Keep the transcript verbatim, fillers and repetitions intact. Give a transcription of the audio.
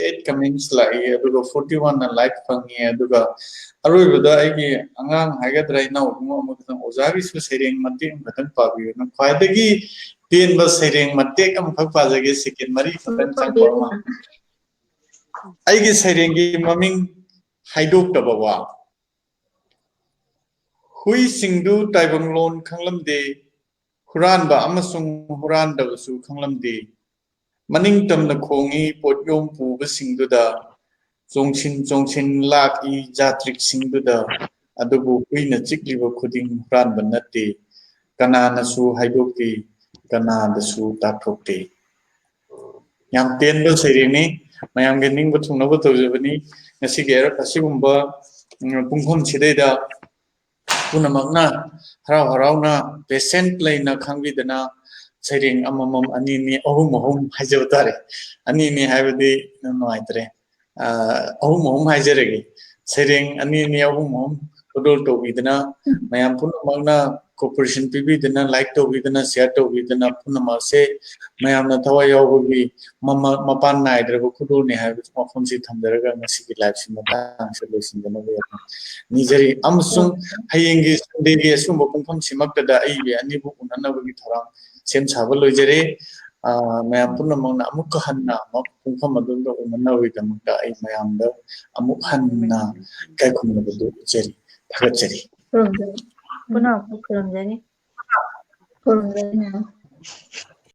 Eight commence ꯂꯥꯛꯏ, ꯑꯗꯨꯒ forty ꯋꯥꯟꯅ like ꯐꯪꯉꯤ꯫ ꯑꯗꯨꯒ ꯑꯔꯣꯏꯕꯗ ꯑꯩꯒꯤ ꯑꯉꯥꯡ ꯍꯥꯏꯒꯗ꯭ꯔꯥ, ꯏꯅꯥꯎ ꯏꯕꯨꯡꯉꯣ ꯑꯃꯈꯛꯇꯪ, "ꯑꯣꯖꯥꯒꯤꯁꯨ ꯁꯩꯔꯦꯡ ꯃꯇꯦꯛ ꯑꯃꯈꯛꯇꯪ ꯄꯥꯕꯤꯌꯨꯅ", ꯈ꯭ꯋꯥꯏꯗꯒꯤ ꯇꯦꯟꯕ ꯁꯩꯔꯦꯡ ꯃꯇꯦꯛ ꯑꯃꯈꯛ ꯄꯥꯖꯒꯦ, ꯁꯦꯀꯦꯟ ꯃꯔꯤ ꯈꯛꯇꯪ ꯆꯪꯕ ꯑꯃ꯫ ꯑꯩꯒꯤ ꯁꯩꯔꯦꯡꯒꯤ ꯃꯃꯤꯡ "ꯍꯥꯏꯗꯣꯛꯇꯕ ꯋꯥ"꯫ ꯍꯨꯏꯁꯤꯡꯗꯨ ꯇꯥꯏꯕꯪꯂꯣꯟ ꯈꯪꯂꯝꯗꯦ, ꯍꯨꯔꯥꯟꯕ ꯑꯃꯁꯨꯡ ꯍꯨꯔꯥꯟꯗꯕꯁꯨ ꯈꯪꯂꯝꯗꯦ꯫ ꯃꯅꯤꯡ ꯇꯝꯅ ꯈꯣꯡꯏ ꯄꯣꯠꯌꯣꯝ ꯄꯨꯕꯁꯤꯡꯗꯨꯗ, ꯆꯣꯡꯁꯤꯟ ꯆꯣꯡꯁꯤꯟ ꯂꯥꯛꯏ ꯖꯥꯇ꯭ꯔꯤꯛꯁꯤꯡꯗꯨꯗ, ꯑꯗꯨꯕꯨ ꯍꯨꯏꯅ ꯆꯤꯛꯂꯤꯕ ꯈꯨꯗꯤꯡ ꯍꯨꯔꯥꯟꯕ ꯅꯠꯇꯦ꯫ ꯀꯅꯥꯅꯁꯨ ꯍꯥꯏꯗꯣꯛꯇꯦ, ꯀꯅꯥꯗꯁꯨ ꯇꯥꯛꯊꯣꯛꯇꯦ꯫ ꯌꯥꯝ ꯇꯦꯟꯕ ꯁꯩꯔꯦꯡꯅꯤ, ꯃꯌꯥꯝꯒꯤ ꯅꯤꯡꯕ ꯊꯨꯡꯅꯕ ꯇꯧꯖꯕꯅꯤ꯫ ꯉꯁꯤꯒꯤ ꯑꯁꯤꯒꯨꯝꯕ, ꯎꯝ, ꯄꯨꯡꯐꯝꯁꯤꯗꯩꯗ ꯄꯨꯝꯅꯃꯛꯅ ꯍꯔꯥꯎ ꯍꯔꯥꯎꯅ, ꯄꯦꯁꯦꯟ ꯂꯩꯅ ꯈꯪꯕꯤꯗꯅ, ꯁꯩꯔꯦꯡ ꯑꯃꯃꯝ, ꯑꯅꯤꯅꯤ, ꯑꯍꯨꯝ ꯑꯍꯨꯝ ꯍꯥꯏꯖꯕ ꯇꯥꯔꯦ꯫ ꯑꯅꯤꯅꯤ ꯍꯥꯏꯕꯗꯤ ꯅꯨꯡꯉꯥꯏꯇ꯭ꯔꯦ꯫ ꯑ, ꯑꯍꯨꯝ ꯑꯍꯨꯝ ꯍꯥꯏꯖꯔꯒꯦ꯫ ꯁꯩꯔꯦꯡ ꯑꯅꯤ ꯑꯅꯤ, ꯑꯍꯨꯝ ꯑꯍꯨꯝ ꯈꯨꯗꯣꯜ ꯇꯧꯕꯤꯗꯅ, ꯃꯌꯥꯝ ꯄꯨꯝꯅꯃꯛꯅ ꯀꯣꯑꯣꯄꯔꯦꯁꯟ ꯄꯤꯕꯤꯗꯅ, ꯂꯥꯏꯛ ꯇꯧꯕꯤꯗꯅ, ꯁꯤꯌꯥꯔ ꯇꯧꯕꯤꯗꯅ, ꯄꯨꯝꯅꯃꯛꯁꯦ ꯃꯌꯥꯝꯅ ꯊꯋꯥꯏ ꯌꯥꯎꯕꯒꯤ ꯃꯃ-, ꯃꯄꯥꯟ ꯅꯥꯏꯗ꯭ꯔꯕ ꯈꯨꯗꯣꯜꯅꯤ ꯍꯥꯏꯕ ꯋꯥꯐꯝꯁꯤ ꯊꯝꯖꯔꯒ ꯉꯁꯤꯒꯤ ꯂꯥꯏꯐꯁꯤ ꯃꯇꯥꯡꯁꯤꯗ ꯂꯣꯏꯁꯤꯟꯖꯅꯕ ꯅꯤꯖꯔꯤ꯫ ꯑꯃꯁꯨꯡ ꯍꯌꯦꯡꯒꯤ ꯁꯟꯗꯦꯒꯤ ꯑꯁꯤꯒꯨꯝꯕ ꯄꯨꯡꯐꯝꯁꯤꯃꯛꯇꯗ ꯑꯩ ꯑꯅꯤꯕꯨ ꯎꯅꯅꯕꯒꯤ ꯊꯧꯔꯥꯡ ꯁꯦꯝ ꯁꯥꯕ ꯂꯣꯏꯖꯔꯦ꯫ ꯑ, ꯃꯌꯥꯝ ꯄꯨꯝꯅꯃꯛꯅ ꯑꯃꯨꯛꯀ ꯍꯟꯅ ꯑꯃꯨꯛ ꯄꯨꯡꯐꯝ ꯑꯗꯨꯗ ꯎꯅꯅꯕꯒꯤꯗꯃꯛꯇ ꯑꯩ ꯃꯌꯥꯝꯗ ꯑꯃꯨꯛ ꯍꯟꯅ ꯏꯀꯥꯏ ꯈꯨꯝꯅꯕꯗꯨ ꯎꯠꯆꯔꯤ, ꯊꯥꯒꯠꯆꯔꯤ꯫ ꯈꯨꯔꯨꯝꯖꯔꯤ꯫ ꯄꯨꯟꯅ ꯑꯃꯨꯛ ꯈꯨꯔꯨꯝꯖꯔꯤ꯫ ꯈꯨꯔꯨꯝꯖꯔꯤ ꯃꯌꯥꯝ꯫